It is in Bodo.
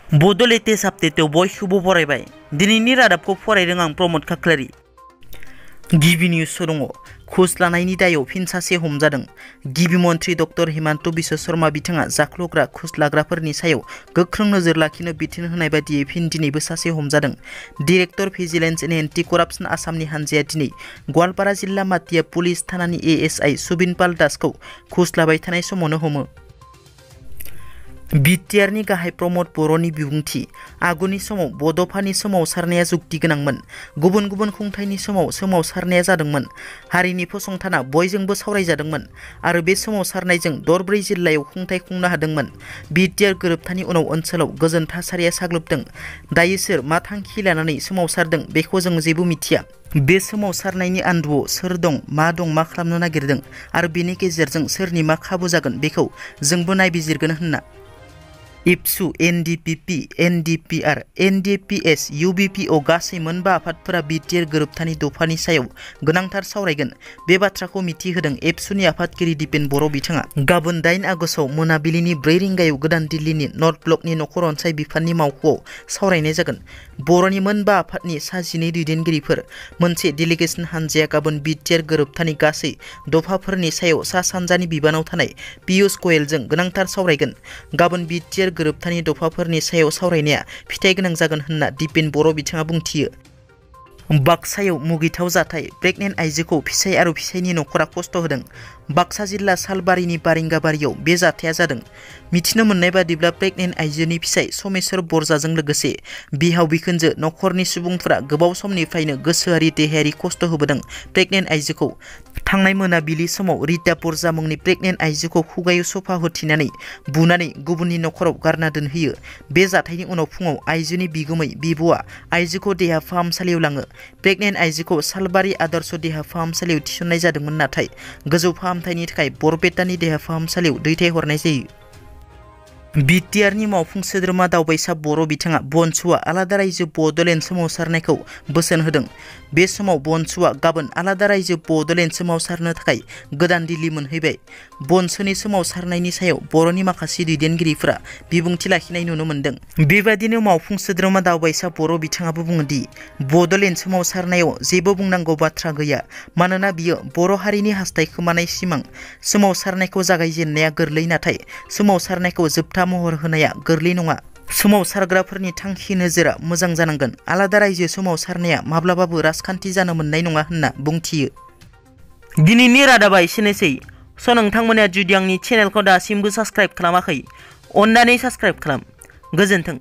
बड' लेटेस्ट आपडेटआव बयखौबो बरायबाय। दिनैनि रादाबखौ फरायदों आं प्रमद खाख्लारि। गिबि निउस दङ। घुस लानायनि दायाव फिन सासे हमजादों। गिबि मन्थ्रि डक्टर हिमन्त बिश्व शर्मा बिथाङा जाख्ल'ग्रा घुस लाग्राफोरनि सायाव गोख्रों नोजोर लाखिनो बिथोन होनाय बायदियै फिन दिनैबो सासे हमजादों। डिरेक्टर भिजिलेन्स एन्ड एन्टि कराप्सन आसामनि हानजाया दिनै गवालपारा जिल्ला मातिया पुलिस थानानि एएसआइ सुबिनपाल दासखौ घुस लाबाय थानाय समावनो हमो। बिटिआरनि गाहाय प्रमद बर'नि बिबुंथि। आगुनि समाव बड'फानि सोमावसारनाया जुक्ति गोनांमोन। गुबुन गुबुन खुंथायनि समाव सोमावसारनाया जादोंमोन। हारिनि फसंथाना बयजोंबो सावरायजादोंमोन आरो बे सोमावसारनायजों दरब्रै जिल्लायाव खुंथाय खुंनो हादोंमोन। बिटिआर गोरोबथानि उनाव ओनसोलाव गोजोन थासारिया साग्लोबदों। दायो सोर मा थांखि लानानै सोमावसारदों बेखौ जों जेबो मिथिया। बे सोमावसारनायनि आन्दोआव सोर दं मा खालामनो नागिरदों आरो बेनि गेजेरजों सोरनि मा खाबु जागोन बेखौ जोंबो नायबिजिरगोन होनना एबसु, एनडिपिपि, एनडिपिआर, एनडिपिएस, UBPO गासै मोनबा आफादफोरा बिटिआर गोरोबथानि दफानि सायाव गोनांथार सावरायगोन। बे बाथ्राखौ मिथिहोदों एबसुनि आफादगिरि दिपेन बर' बिथाङा। गाबोन 8 आगस्तआव मोनाबिलिनि 4 रिंगायाव गोदान दिल्लीनि नर्थ ब्लकनि नखर अनसाय बिफाननि मावख'आव सावरायनाय जागोन। बर'नि मोनबा आफादनि सा 12 दैदेनगिरिफोर मोनसे डेलिगेसन हानजाया गाबोन बिटिआर गोरोबथानि गासै दफाफोरनि सायाव सा सानजानि बिबानाव थानाय पियुष गयेलजों गोनांथार सावरायगोन। गाबोन बिटिआर गोरोबथानि दफाफोरनि सायाव सावरायनाया फिथाइ गोनां जागोन होनना दिपेन बर' बिथाङा बुंथियो। बाक्सायाव मुगैथाव जाथाय। प्रेगनेन्ट आइजोखौ फिसाय आरो फिसायनि नखरा खस्थ' होदों। बाक्सा जिल्ला सालबारिनि बारिंगाबारियाव बे जाथाया जादों। मिथिनो मोननाय बादिब्ला प्रेगनेन्ट आइजोनि फिसाय समेश्वर बरजाजों लोगोसे बिहाव बिखुनजो नखरनि सुबुंफोरा गोबाव समनिफ्रायनो गोसोआरि देहायारि खस्थ' होबोदों। प्रेगनेन्ट आइजोखौ थांनाय मोनाबिलि समाव रिता बरजा मुंनि प्रेगनेन्ट आइजोखौ खुगायाव सफा होथिनानै बुनानै गुबुननि नखराव गारना दोनहैयो। बे जाथायनि उनाव फुङाव आइजोनि बिगुमै बिब'आ आइजोखौ देहा फाहामसालियाव लाङो। प्रेगनेन्ट आइजोखौ सालबारि आदर्श देहा फाहामसालियाव थिसननाय जादोंमोन, नाथाय गोजौ फाहामथायनि थाखाय बरपेटानि देहा फाहामसालियाव दैथायहरनाय जायो। बिटिआरनि मावफुं सोद्रोमा दावबायसा बर' बिथाङा बनसुआ आलादा रायजो बड'लेण्ड सोमावसारनायखौ बोसोन होदों। बे समाव बनसुआ गाबोन आलादा रायजो बड'लेण्ड सोमावसारनो थाखाय गोदान दिल्ली मोनहैबाय। बनसुनि सोमावसारनायनि सायाव बर'नि माखासे दैदेनगिरिफोरा बिबुंथि लाखिनाय नुनो मोन्दों। बेबादिनो मावफुं सोद्रोमा दावबायसा बर' बिथाङाबो बुङोदि बड'लेण्ड सोमावसारनायाव जेबो बुंनांगौ बाथ्रा गैया, मानोना बियो बर' हारिनि हास्थायखोमानाय सिमां। सोमावसारनायखौ जागायजेननाया गोरलै, नाथाय सोमावसारनायखौ जोबथा महर होनाया गोरलै नङा। सोमावसारग्राफोरनि थांखि नोजोरा मोजां जानांगोन। आलादा रायजो सोमावसारनाया माब्लाबाबो राजखान्थि जानो मोननाय नङा होनना बुंथियो। दिनैनि रादाबा एसेनोसै। नोंथांमोना जुदि आंनि चेनेलखौ दासिमबो साबस्क्राइब खालामाखै, अन्नानै साबस्क्राइब खालाम। गोजोन्थों।